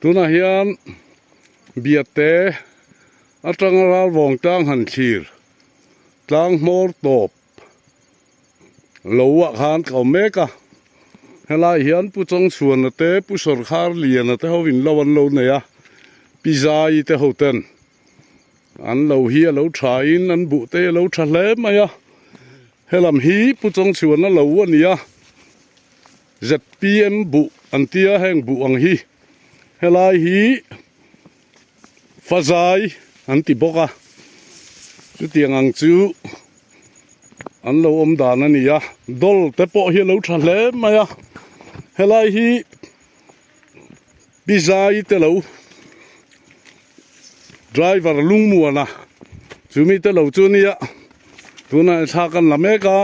Tunah hian Biate atanga Ralvawng tlang han thlir tlang hmawr tawp lo ah khan ka awm mek a helai hian Pu Chawngchhuana te Pu Sawrkhar Liana te ho in lo an lo nei a Pi Zai te ho ten an lo hi a lo tha in an buh te hi a lo tha hle mai a helam hi Pu Chawngchhuana lo a ni a. Zpm buh an tia heng buh ang hi helai hi fazai an ti bawk a chutiang ang chu an lo awm dan a ni a dawl te pawh hi a lo tha hle mai a helai hi pizai te lo driver lungmuana chumi te lo chu a nia tunah thla kan la mek a.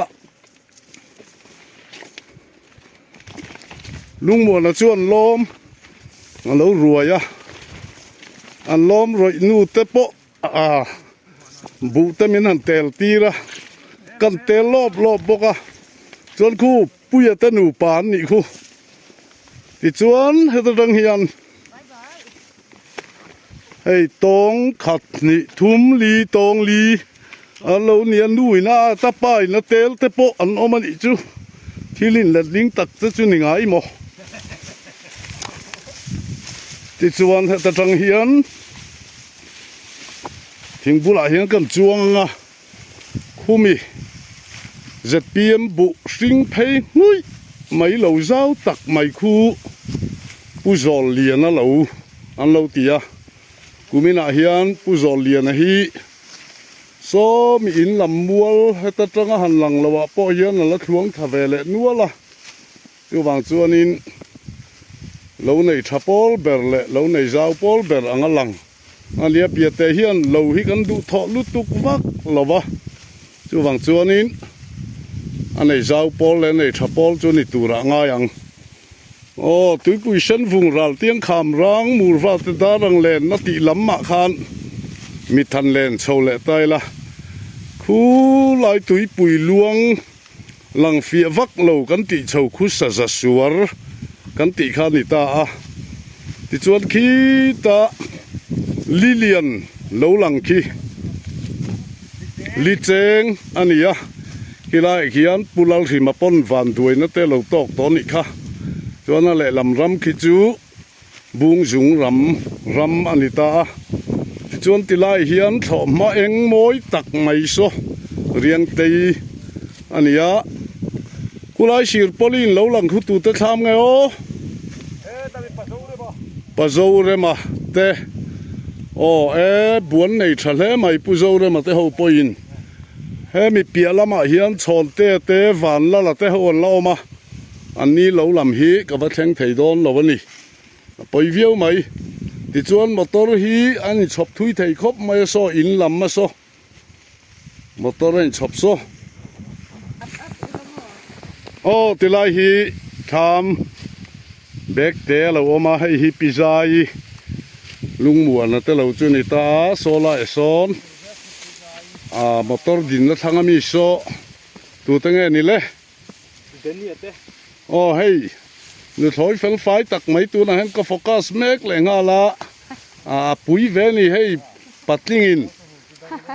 Lungmuana chu an lawm a lo ruai a an lawm rawih nu te pawh ah buh te min han tel tir a kan tel lawp lawp bawk a chuan khu puia te nupa an nih khu tichuan heta tang hian hei tawng khat hnih thum li tawng li an lo nia nu in a at a pa in a tel te pawh an awm a nih chu thil in letling tak te chu ni ngai maw tichuan heta tang hian thing bulah hian kan chuang ang a. Khumi zpm buh hring phei hnuih mai lo zau tak mai khu Pu Zawlliana lo an lo ti a, kuminah hian Pu Zawlliana hi sawmi in lam mual heta tanga han lang loh ah pawh hian a la thluang tha ve leh nual a, chuvang chuanin lo nei tha pawl ber leh lo nei zau pawl ber ang a lang. A nia piate hian lo hi kan duh thawh lutuk vak lo va, chuvang chuanin a nei zau pawl leh a nei tha pawl chu ni turah a ngai ang. Aw, tuipui sen vung ral tiang kham rang mur val te dar ang len na tih lam mah khan mi than len chho leh ta ila, khu lai tuipui luang lang fiah vak lo kan tih chho khu saza suar kan tih kha a ni ta a, tichuan khita lilian lo lang khi li cheng a ni a, khilaiah khian Pu Lalhrima pawn van duaina te lo tawk tawh a nih kha, chuan a lehlam ram khi chu. Bung zung ram ram a ni ta a, tichuan ti lai hian thlawhhma eng mawi tak mai saw Riangtei a ni a, khulai sir pawlin lo lang thu tute thlam nge aw? Pa Zorema te aw e buan nei tha hle mai Pu Zorema te ho pawhin hemi piah lamah hian Chhawnte te Vanlala te ho an la awm a. An ni lo lam hi ka va thleng thei dawn lo a ni. A pawi viau mai. Tichuan motor hi an inchhawp thui thei khawp mai a saw, in lam a saw. Motor a inchhawp saw. Aw tilai hi thlam bag te a lo awm a, hei hi pizai lungmuana te lo chu ni ta a, saw laiah sawn ah motor dinna thlang ami saw tute nge ni le? Aw hei nuthlawi fel fai tak mai tunah hian ka focus mek leh nghal a a pui ve a ni hei patlingin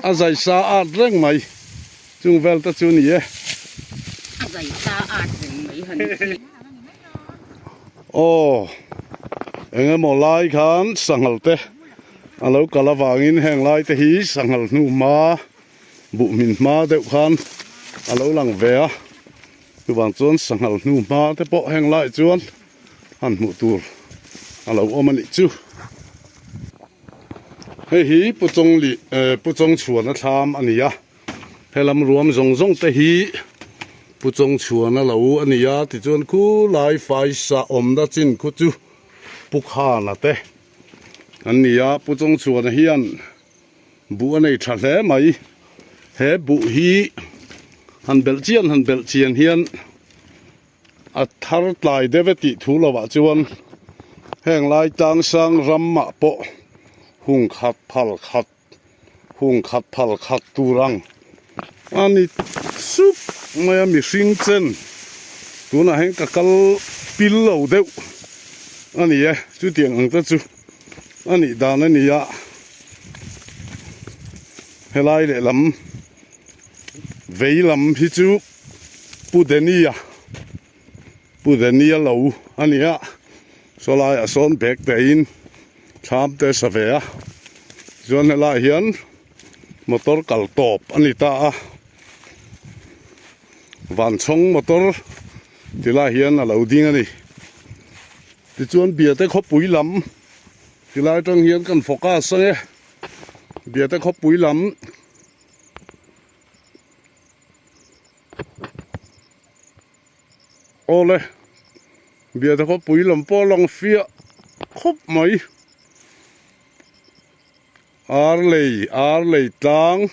a zai sa at reng mai chung vel te chu a ni e. Aw eng emaw lai khan sanghal te a lo kal avangin heng lai te hi sanghal hnu hma Buh hmin hma deuh khan a lo lang ve a, chuvang chuan sanghal hnu hma te pawh heng laiah chuan han hmuh tur a lo awm a nih chu. Hei hi Pu Chawngli eh Pu Chawngchhuana thlam a ni a, helam ruam zawng zawng te hi Pu Chawngchhuana lo a ni a, tichuan khulai faisa awmna chin khu chu Pu Khana te an ni a, Pu Chawngchhuana hian Buh a nei tha hle mai. He buh hi han belh chian han belh chian hian a thar tlai deuh e tih thu lovah chuan heng lai tlang sang ramah pawh hung khat phal khat hung khat phal khat tur ang a ni sup mai a mihring chen tunah hian ka kal pil lo deuh. A ni e, chutiang ang te chu a nih dan a ni a, helai lehlam vei lam hi chu Pu Denia Pu Denia lo a ni a, saw laiah sawn bag tein thlam te sa ve a, chuan helaiah hian motor kal tawp a ni ta a, vanchhawng motor. Tilai hian a lo ding a ni. Tichuan Biate khawpui lam tilai atang hian kan focus ang e. Biate khawpui lam awle Biate khawpui lam pawh a lang fiah khawp mai. Ar lei, ar lei tlang,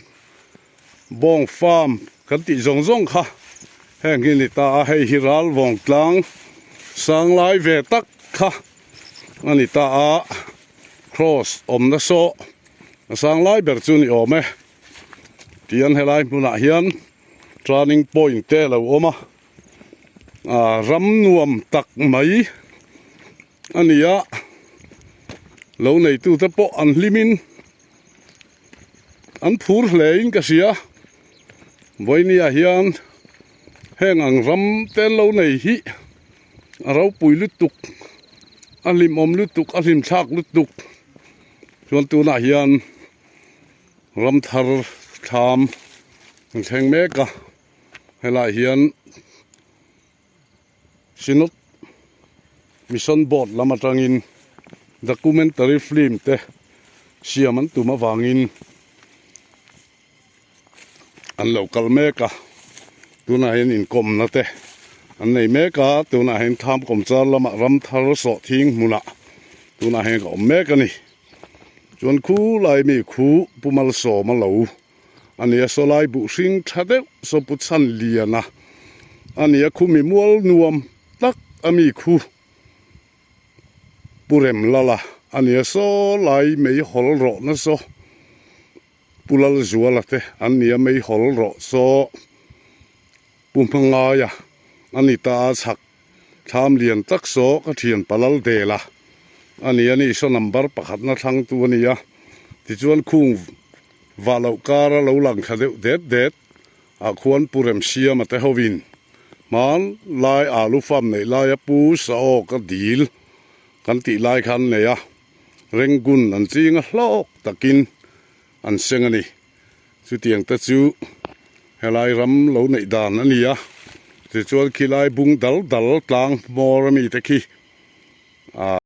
bawng farm kan tih zawng zawng kha heng hi a ni ta a, hei hi ral vawng tlang sang lai ve tak kha a ni ta a, cross awmna saw a sang lai ber chu ni awm e tihian helai hmunah hian turning point te a lo awm a, ah ram nuam tak mai. A ni a, lo neitute pawh an hlimin an phur hle in ka hria. Vawinia hian heng ang ram te an lo nei hi a ropui lutuk, a hlimawm lutuk, a hlimthlak lutuk. Chuan tunah hian ram thar thlam an thleng mek a, helaiah hian. Synod Mission Board lam atangin documentary film te siam an tum avangin an lo kal mek a, tunah hian inkawmna te an nei mek a, tunah hian tham kawmchar lamah ram thar sawh thing hmunah tunah hian ka awm mek a ni. Chuan khu lai mi khu Pu Malsawma lo. A nia sawlai buh hring tha deuh saw pu chhan lian a, a nia khu mi mual nuam tak a mi khu pu rem lal a, a nia sawlai mei hawl rawh na saw pu lal zuala te an nia mei hawl rawh saw pu hmangaia a ni ta a chhak thlam lian tak saw ka thian palal del a a ni a ni saw number pakhatna thlangtu a ni a tichuan khung Vah loh kara lo lang thla deuh det det ah khuan Pu Remsiama te hovin hman lai alu farm neih laia Pu Saawk a dil kan tih lai khan nei a, Rengun an ching a hlawk takin an seng a ni. Chutiang te chu helai ram lo neih dan a ni a, tichuan khilai bung dal dal tlang hmawr ami te khi ah.